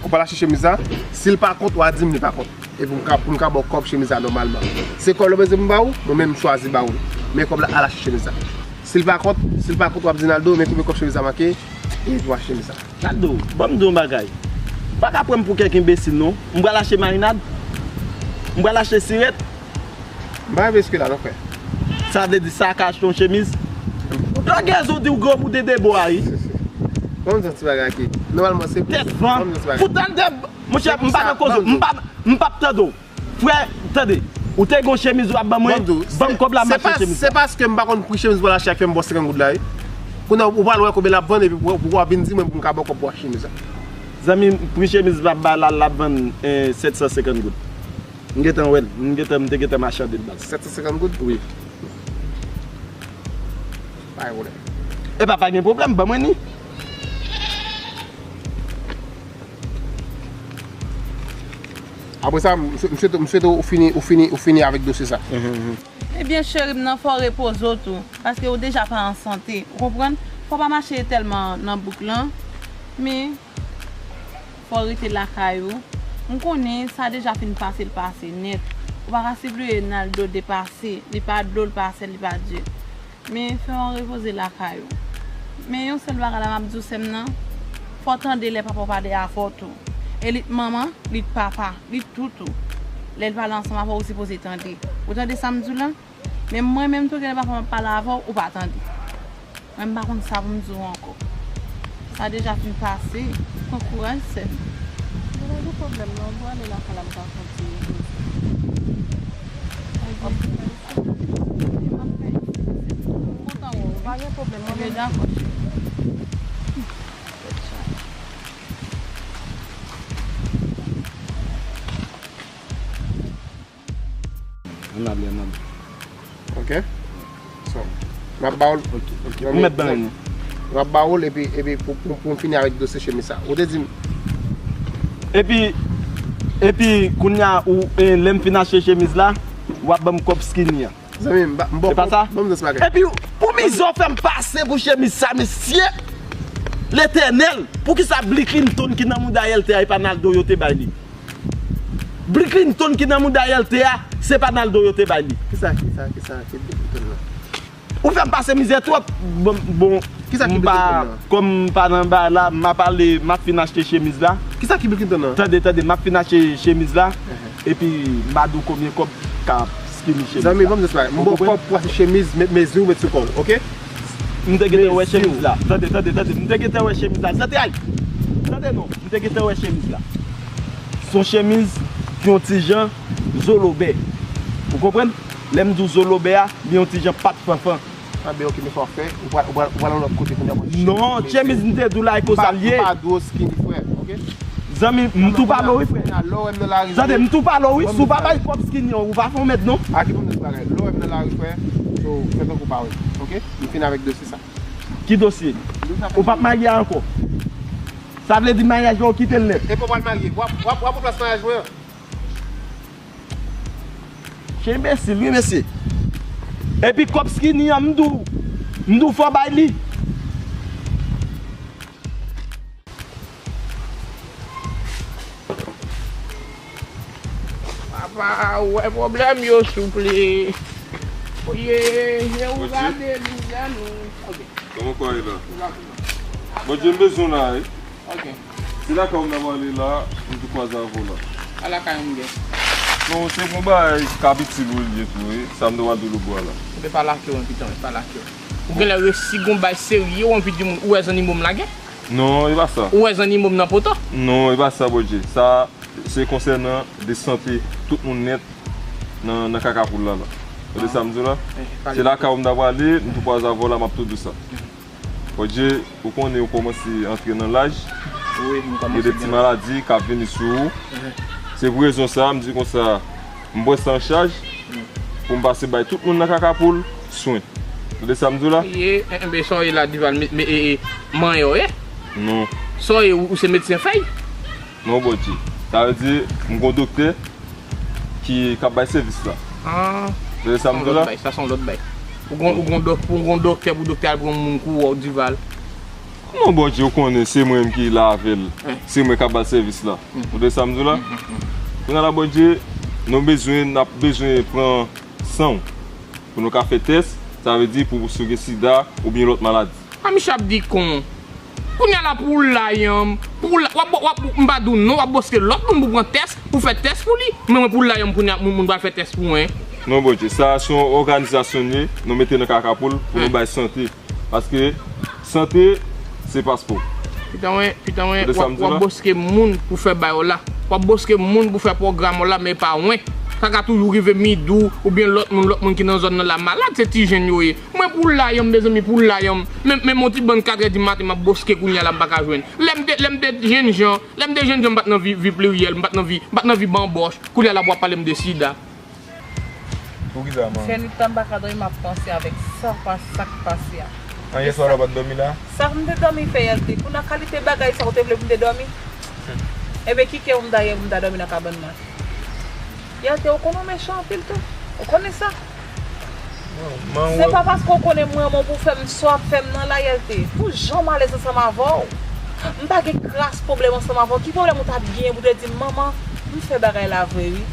Ou pral achte chemiz la, si l pa kont, w a di m li pa kont. Epi pou m ka, pou m ka ba w kòb chemiz la nòmalman. Se kòb la w bezwen pou m ba ou, mwen menm m chwazi ba ou l. Men kòb la, al achte chemiz la. Si l pa kont, si l pa kont, w ap di Naldo, men konbyen kòb chemiz la manke, epi w achte chemiz la. Naldo, ban m di w yon bagay. Ou pa ka pran m pou kèk enbesil non. M pral achte marinad. M pral achte sirèt. M pa rive jiske la non frè. Sa vle di sa ka achte yon chemiz? Ou dwa gen zo di w granmoun dede bo a wi. Ban m di yon ti bagay ki nòmalman se pou. Tèt van. Poutan de. Monchè, m pa nan koze w. M pa, m p ap tande w. Frè, tande. Ou te gen yon chemiz w ap ban mwen? Ban m kòb la m achte chemiz la. Se paske m pa konn pri chemiz w al achte a k fè m ba w senkant goud la wi. Kounye a ou pral wè konbyen l ap vann epi pou w vin di mwen pou m ka ba w kòb pou w achte chemiz la. Zanmi m, pri chemiz m ap ba l la, l ap vann sèt san senkant goud. M gentan wè l. M gentan, m te gentan machande l baz. Sèt san senkant goud? Wi. Pa gen pwoblèm. Epa pa gen pwoblèm, ban mwen li. Apre sa, m swete ou fini, ou fini, ou fini avèk dosye sa. Ebyen cheri m nan fò w repoze w tou, paske ou deja pa an sante, ou konprann? Fò w pa mache tèlman nan bouk lan, men fò w rete lakay ou. M konnen sa deja fin pase, l pase nèt. Ou pa ka sipliye Naldo depase, li pa dlo, l pa sèl, li pa dye. Men fè w repoze lakay ou. Men yon sèl bagay la m ap di w sè m nan, fò w tande lè papa w pale avè w tou. E li t manman, li t papa, li t tout ou. Lè l pale ansanm avè w, ou sipoze tande. Ou tande sa m di w la? Men mwen menm tou, genlè papa m ap pale avè w, ou pa tande. Mwen m pa konn sa pou m di w ankò. Sa deja fin pase. Pran kouraj sè m. Gen anpil pwoblèm non, ou ale lakay la m ka kontinye. M kontan wè w. Pa gen pwoblèm, mwen menm. Dakò cheri. Tèt chaje. Ann ale, ann ale. Ok. So, m ap ba w l. Ok, ok. Ou mèt ban m li. M ap ba w l epi, epi pou, pou, pou m fini avèk dosye chemiz sa. Ou te di m. Epi, epi kounye a ou, e, lè m fin achte chemiz la, w ap ban m kòb skinny an. Zanmi m, m ba, m ba w kòb. Se pa sa? Ban m di yon ti bagay. Epi pou mizè w fè m pase pou chemiz sa, mesye! Letènèl! Poukisa Bill Clinton ki nan mouda L T a e pa Naldo yo te bay li? Bill Clinton ki nan mouda L T a, se pa Naldo yo te bay li. Kisa, kisa, kisa, ki Bill Clinton nan? Ou fè m pase mizè twòp. Bon, bon, kisa ki Bill Clinton nan? Kòm m pa nan bagay la, m ap ale, m ap fin achte chemiz la. Kisa ki Bill Clinton nan? Tande, tande, m ap fin achte chemiz la. Epi m a di w konbyen kòb ka skinny chemiz la. Zanmi, ban m di yon ti bagay. M ba w kòb pou achte chemiz, mezi w met sou kò w, ok? M te gentan wè chemiz la. Tande, tande, tande. M te gentan wè chemiz la. Tande, ay! Tande non. M te gentan wè chemiz la. Se yon chemiz ki yon ti jan zolobè. Ou konprann? Lè m di w zolobè a, li yon ti jan pat fanfan. Anben, ok, men sa w ap fè, ou pral, ou pral, ou pral yon lòt kote kounye a pou achte chemiz. Non, chemiz m te di w la, e konsa l ye. M pa, m pa di w skinny, frè, ok? Zanmi, m tou pale w wi, frè. Tande, m tou pale w wi, si w pa bay kòb skinny an, ou pa fè yon mèd non. A ki ban m di yon ti bagay. Lè w wè m nan lari, frè, so, fè tankou w pa wè m, ok? M fini avèk dosye sa. Ki dosye? Ou p ap marye ankò. Sa vle di maryaj la ou kite l nèt. Epi w pral marye. W ap, w ap, w ap ranplase maryaj mwen an. Se enbesil wi mesye. Epi kòb skinny an m di w, m di w fò w bay li. Papa, ou wè pwoblèm yo souple. Oye, je ou gade mizè nou. Ok. Kòman kò ye la? Bondye m bezwen w la wi. Ok. Se lakay ou m nan pwale la, m tou kwaze avè w la. A lakay ou m gen. Non, se yon bagay k ap itil ou l ye tou wi, sa m te pral di w lòtbò a la. Ou te pa lake w non pitan, ou te pa lake w. Ou genlè resi gon bay serye, ou anvi di moun, ou wè zannimo m lage? Non, e pa sa. Ou wè zannimo m nan poto? Non, e pa sa, Bondye. Sa, se konsènan de sante tout moun nèt nan, nan kaka poul la, la. Ou tande sa m di w la? Se lakay ou m ta prale, m tou kwaze avè w la, m ap tou di w sa. Bondye, ou konnen ou kòmanse antre nan laj. Gen de ti maladi k ap vini sou ou. Se pou rezon sa a, m di konsa, m pran sa an chaj pou m pase bay tout moun nan kaka poul swen. Ou tande sa m di w la? Ye, enben, sa w ye la, Dival, me, me, e, e, manyen w ye? Non. Sa w ye, ou, ou se medsen fèy? Non, Bondye. Sa vle di, m gon doktè ki, k ap bay sèvis la. Ah. Ou tande sa m di w la? Sa se yon lòt bay. Ou gon, ou gon dòk-, ou gon doktè pou doktè al pran moun kou wè w, Dival. Non, Bondye, ou konnen se mwen menm ki la avè l. Se mwen k ap ba l sèvis la. Ou tande sa m di w la? Kounye a la, Bondye, nou bezwen, n ap bezwen pran san w pou nou ka fè tès. Sa vle di pou, si w gen sida oubyen lòt maladi. A, misye ap di kon. Kounye a la, pou w la, yanm, pou w la, w ap, w ap, m pa di w non, w ap boske lòt moun pou pran tès, pou fè tès pou li. Men mwen, pou w la, yanm, kounye a, moun, moun pral fè tès pou mwen. Non, Bondye, sa se yon òganizasyon n ye, nou mete nan kaka poul pou nou bay sante. Paske sante, se paspò. Pitan mwen, pitan mwen, w ap, w ap boske moun pou fè bay w la. W ap boske moun pou fè pwogram w la, men pa mwen. Sa ka toujou rive Midou, oubyen lòt moun, lòt moun ki nan zòn nan la malad, se ti jenn yo ye. Mwen pou l la, yanm, mezanmi, pou l la, yanm. Men, men yon ti bann katrè di maten, m ap boske kounye a la, m pa ka jwenn. Lè m te, lè m te jennjan, lè m te jennjan, m pa t nan vi, vi pliryèl, m pa t nan vi, m pa t nan vi banbòch. Kounye a la, w ap pale m de sida. Poukisa, man? Fè nwit tan m pa ka dòmi, m ap panse avèk sa pa, sa k pase a. An, yè swa la w pa t dòmi la? Sa m te dòmi fè yè te. Pou nan kalite bagay sa, ou te vle pou m te dòmi? Enben, ki kè w m ta ye pou m ta dòmi nan kabann nan? Yè te, ou konnen w mechan anpil tou. Ou konnen sa. Se pa paske w konnen m renmen w pou w fè m sa w ap fè m nan la, yè te. Pou jan m alèz ansanm avè w. M pa gen kras pwoblèm ansanm avè w. Ki pwoblèm ou t ap genyen pou w te di m, manman, m fè bagay la vre wi.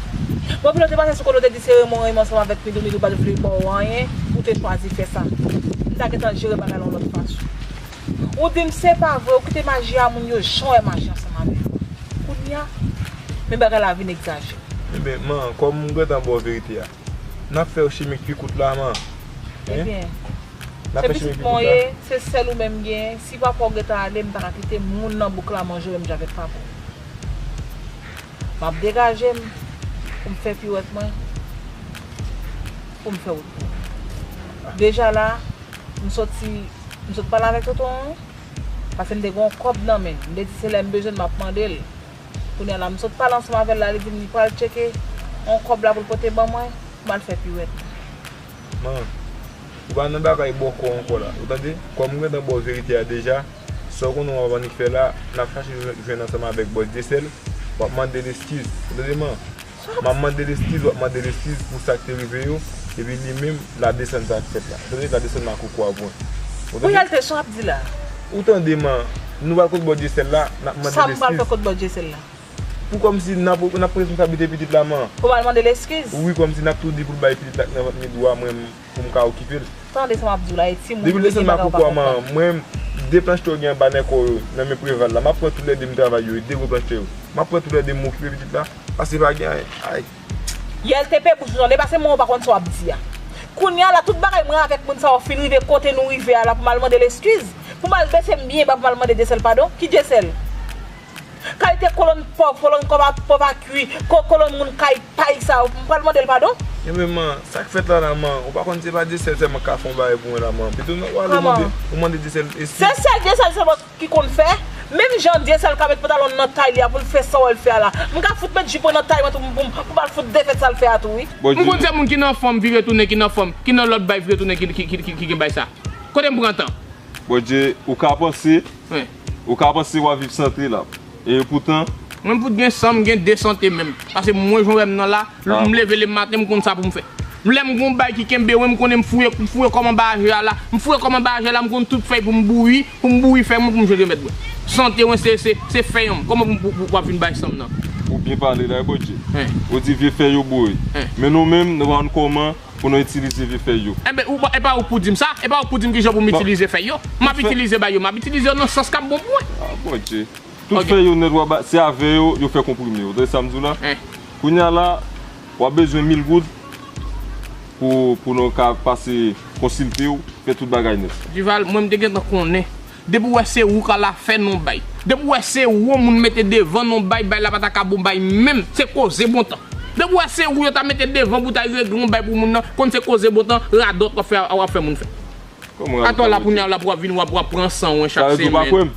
Bon, epi lè w te pase sou kote w te di se renmen w renmen ansanm avèk Midou, Midou pa t vle ba w anyen, ou te chwazi fè sa. M ta gentan jere bagay la yon lòt fason. Ou di m se pa vre, ou kite maji a moun yo jan wè maji ansanm avè yo. Kounye a, men bagay la vin egzajere. Enben, man, kòm m gentan ba w verite a, n ap fè yon chimen k pi kout la, man. Ebyen, se pitit mwen w ye, se sèl ou menm m genyen. Si papa w gentan ale, m pa ka kite moun nan bouk la manje w menm jan avèk papa w. M ap degaje m pou m fè piwèt mwen, pou m fè wout mwen. Deja la, m soti, m sot pale avèk tonton an, paske m te gen yon kòb nan men m. M te di se lè m bezwen l, m ap mande l. Kounye a la, m sot pale ansanm avè l la, li di m li pral tcheke yon kòb la pou l pote ban mwen, pou m al fè piwèt mwen. Man, ou pa nan bagay bòkò ankò la. Ou tande? Kòm m gentan ba w verite a deja, sa w konnen w ap annik fè la, n ap chache jwenn ansanm avèk bòs Dyesèl, w ap mande l eskiz. Ou tande, man? M ap mande l eskiz, w ap mande l eskiz pou sa k te rive yo, epi li menm, l a desann sa k fèt la. Ou tande? L a desann makoukou a pou mwen. Ou tande? Pou yal te sa w ap di la? Ou tande, man, nou pral kot bòs Dyesèl la, n ap mande l eskiz. Sa m pral fè kot bòs Dyesèl la? Pou kòmsi n ap, n ap responsabilite pitit la, man. Pou m al mande l eskiz? Wi, kòmsi n ap tou di pou l bay pitit la k nan vant Midou a, mwen, pou m ka okipe l. Tande sa m ap di w la, e timoun yo, depi l desann makoukou a, man, mwen, de planch tè w gen anba nan kò w yo, nan men Preval la, m ap pran toulède m travay yo, e de gwo planch tè yo. M ap pran toulède m okipe pitit la, paske pa gen anyen. Ay. Yè l te pe bouch ou tande, paske mwen ou pa konn sa w ap di a. Kounye a la, tout bagay mwen avèk moun sa yo fin rive kote nou rive a la pou m al mande l eskiz, pou m al bese m byen ba pou m al mande Dyesèl padon. Ki Dyesèl? Kalite kolonn pòv, kolonn kòb a, pòv a kwi, ko-, kolonn moun kay pay sa, m pral mande l padon? Ebyen, man, sa k fèt la, la, man, ou pa konn se pa Dyesèl sèlman k ka fè yon bagay pou mwen la, man. Pito non, ou ale mande, ou mande Dyesèl eskiz. Se sèl Dyesèl sèlman ki konn fè? Menm jan Dyesèl ka met pantalon l nan tay li a pou l fè sa w wè l fè a la. M ka fout met jip mwen nan tay mwen tou pou, pou, pou m al fout defèt sa l fè a tou, wi. M konn se moun ki nan fanm vire tounen, ki nan fanm, ki nan lòt bay vire tounen, ki, ki, ki, ki, ki gen bay sa. Kote m pran tan? Bondye, ou ka panse, ou ka panse w ap viv sante la. E poutan. Mwen m fout gen san, m gen de sante menm. Paske mwen jan w wè m nan la, m leve le maten, m konn sa pou m fè. Lè m gon bay ki kenbe mwen, m konnen m fouye, m fouye kòm anba aje a la. M fouye kòm anba aje a la, m konn tout fèy pou m bouyi, pou m bouyi fèy mwen, pou m jwenn remèd mwen. Sante mwen se, se, se fèy an. Kòman pou, pou, pou w ap vin bay san m nan? Ou byen pale la, Bondye. Ou di vye fèy yo boure. Men nou menm, nou pa konn kòman pou nou itilize vye fèy yo. Enben, ou, e pa ou k pou di m sa? E pa ou k pou di m kijan pou m itilize fèy yo? M ap itilize bay yo, m ap itilize yo nan sans k ap bon pou mwen. Ah, Bondye. Tout fèy yo nèt, w ap ba-, se avè yo, yo fè konprime yo. Tande sa m di w la? Kounye a la, w ap bezwen mil goud pou, pou nou ka pase konsilte w. Fè tout bagay nèt. Duval, mwen m te gentan konnen. Depi w wè se ou k al afè nan yon bay. Depi w wè se ou yon moun mete devan nan yon bay, bay la pa ta ka bon bay menm. Se koze bon tan. Depi w wè se ou yo ta mete devan pou ta regle yon bay pou moun nan, konn se koze bon tan, radòt w ap fè, w ap fè moun fè. Atò la kounye a la pou w ap vin w ap, w ap pran san w chak semèn.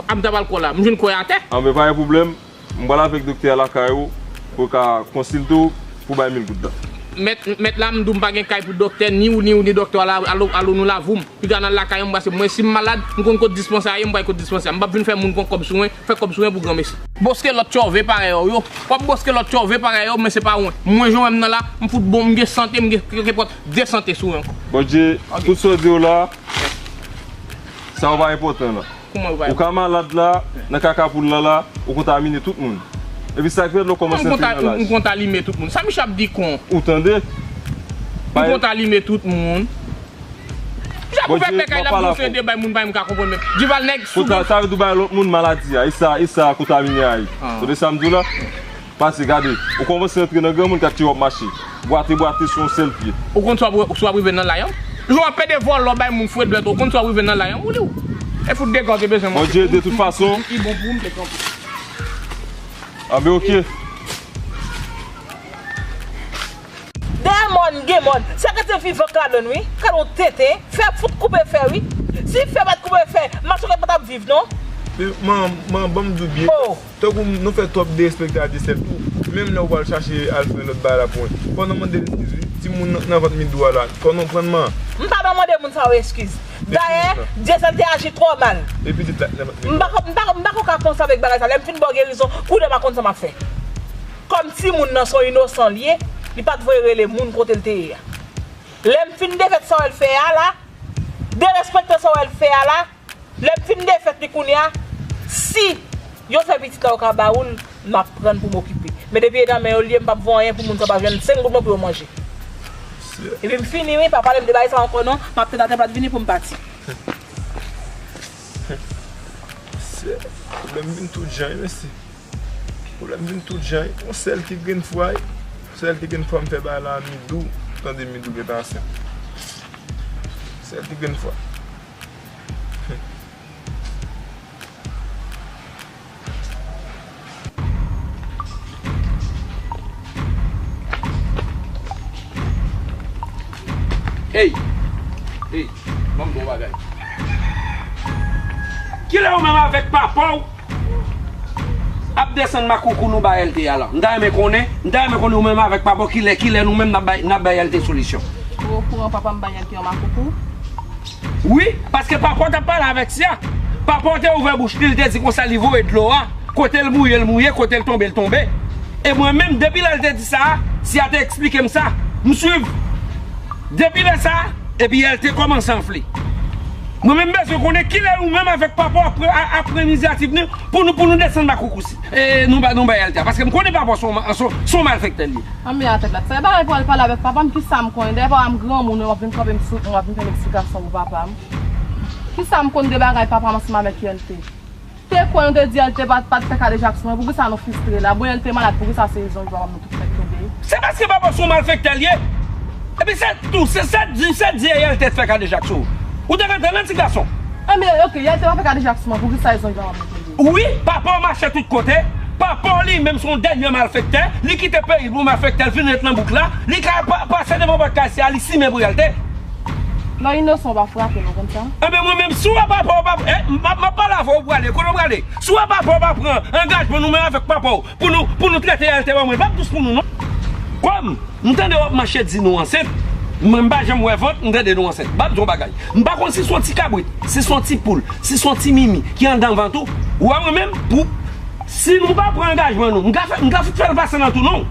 A m ta pral kò la. M jwenn kò atè. Anben pa gen pwoblèm. M pral avèk doktè a lakay ou pou l ka konsilte w pou bay mil goud la. Mèt, mèt la, m di w m pa gen kay pou doktè, ni ou, ni ou, ni doktè a la, alo, alo nou lavou m. Piga nan lakay an, m pase mwen, si m malad, m konn kot dispansè a ye, m pral kot dispansè a. M p ap vin fè moun pran kòb sou mwen, fè kòb sou mwen pou granmesi. Boske lòt tchòve parèy ou yo. W ap boske lòt tchòve parèy ou, men se pa mwen. Mwen jan w wè m nan la, m fout bon, m gen sante, m gen kèlkepòt de sante sou mwen ankò. Bondye, tout sa w di yo la, sa yo pa enpòtan la. Kouman yo pa yo? Ou ka malad la, nan kaka poul la la, ou kontamine tout moun. Epi sa k fèt lè w kòmanse antre nan laj. M kontamine tout moun. Sa misye ap di kon? Ou tande? M kontamine tout moun. Misye ap ouvè bèk ay l ap di yon seri de bay moun pa menm ka konprann menm. Duval nèg sou. Sa vle di w bay lòt moun maladi a. E sa, e sa kontamine a ye. Tande sa m di w la? Pase gade, ou kòmanse antre nan granmoun k ap tire w ap mache. Bwate bwate sou yon sèl pye. Ou konn sa w ap rive nan lay an? Jan w ap pede vòlò bay moun fwet dwèt ou konn sa w ap rive nan lay an ou li w. E fout dega w te bezwen manke. Bondye de tout fason. Li bon pou ou m te kanpe. Anben oke. Dèyè mòn gen mòn. Sa ka te vivan kalon wi. Kalon tete. Fè fout koupe fè wi. Si fè pa t koupe fè, machonèt pa t ap viv non. Man, man, ban m di w byen. Tankou nou fè twòp derespekte Adyesèl tou. Menm lè ou pral chache al fè lòt bagay la pou mwen. Fò nou mande l eskiz wi. Timoun nan, nan vant Midou a la. Fò nou konprann man. M pa nan mande moun sa yo eskiz. Dayè, Dyesèl te aji twò mal. E pitit la nan vant Midou a. M pa, m pa, m pa ko ka panse avèk bagay sa. Lè m fin ba w gerizon, kounye a m a konn sa m ap fè. Kòm timoun nan se yon inosan l ye, li pa t voye rele moun kote l te ye a. Lè m fin defèt sa w wè l fè a la, derespekte sa w wè l fè a la, Lè m fin defèt li kounye a, si yo fè pitit la yo ka ba ou l, m ap pran l pou m okipe. Men depi e nan men yo l ye, m p ap voye anyen pou moun sa pa jwenn senk goud mwen pou yo manje. Epi m fini wi, pa pale m de bagay sa ankò non, m ap tann atè plat vini pou m pati. Mesye, pwoblèm vin tout jan wi mesye. Pwoblèm vin tout jan wi. Yon sèl ti grenn fwa wi. Yon sèl ti grenn fwa m fè bagay la a Midou, tande Midou gentan ansent. Sèl ti grenn fwa. Ey! Ey! Ban m di w yon bagay. Kilè ou menm avèk papa w ap desann makoukou nou bay L T a la? M ta renmen konnen, m ta renmen konnen ou menm avèk papa w kilè, kilè nou menm n ap bay, n ap bay L T solisyon. Ou okouran papa m bay L T yon makoukou? Wi, paske papa w t ap pale avèk Sya. Papa w te ouvè bouch li, li te di konsa li voye dlo a. Kote l mouye, l mouye, kote l tonbe, l tonbe. E mwen menm, depi lè l te di sa a, Sya te eksplike m sa. M swiv. Depi lè sa a, epi L T kòmanse anfle. Mwen menm, m bezwen konnen kilè ou menm avèk papa w ap pran, ap pran inisyativ nou pou nou, pou nou desann makoukou si, e, nou bay, nou bay L T a. Paske m konnen papa w se yon ma-, se yon, se yon malfektè l ye. Anmè atè plat. Sa e bagay pou al pale avèk papa m, kisa m konnen? Dayè papa m granmoun, w ap vin kanpe m sou, w ap vin fè m eksplikasyon pou papa m. Kisa m konn de bagay papa m ansanm avèk L T? Te kwè nou te di L T pa t, pa t fè kadejak sou mwen, poukisa nou fristre la? Bon, L T malad, poukisa se rezon ki papa m nou tout fèk tonbe? Se paske papa w se yon malfektè l ye. Epi se tou, se, se di, se di L T te fè kadejak sou ou. Ou te rantre nan ti gason. Anben, oke, L T pa fè kadejak sou mwen, poukisa rezon ki papa m nou tonbe? Wi, papa w mache tout kote. Papa w li menm se yon dènye malfektè. Li kite peyi l pou malfektè l vin ret nan bouk la. Li ka pa, pase devan pòt kay Sya, li simen pou L T. Lè w inosan, w pa frape non, konn sa? Anben mwen menm, si w wè papa w pa, eh, m ap, m ap pale avè w, ou prale, kote w prale? Si w wè papa w pa pran angajman nou menm avèk papa w pou nou, pou nou trete L T ban mwen, l p ap dous pou nou non. Kòm m tande w ap mache di nou ansent, mwen m pa janm wè vant, m tande nou ansent. M ap di w yon bagay. M pa konn si se yon ti kabrit, si se yon ti poul, si se yon ti mimi ki anndan vant ou. Ou wè mwen menm, pou, si nou pa pran angajman nou, m ka fè, m ka fout fè l pase nan tou non.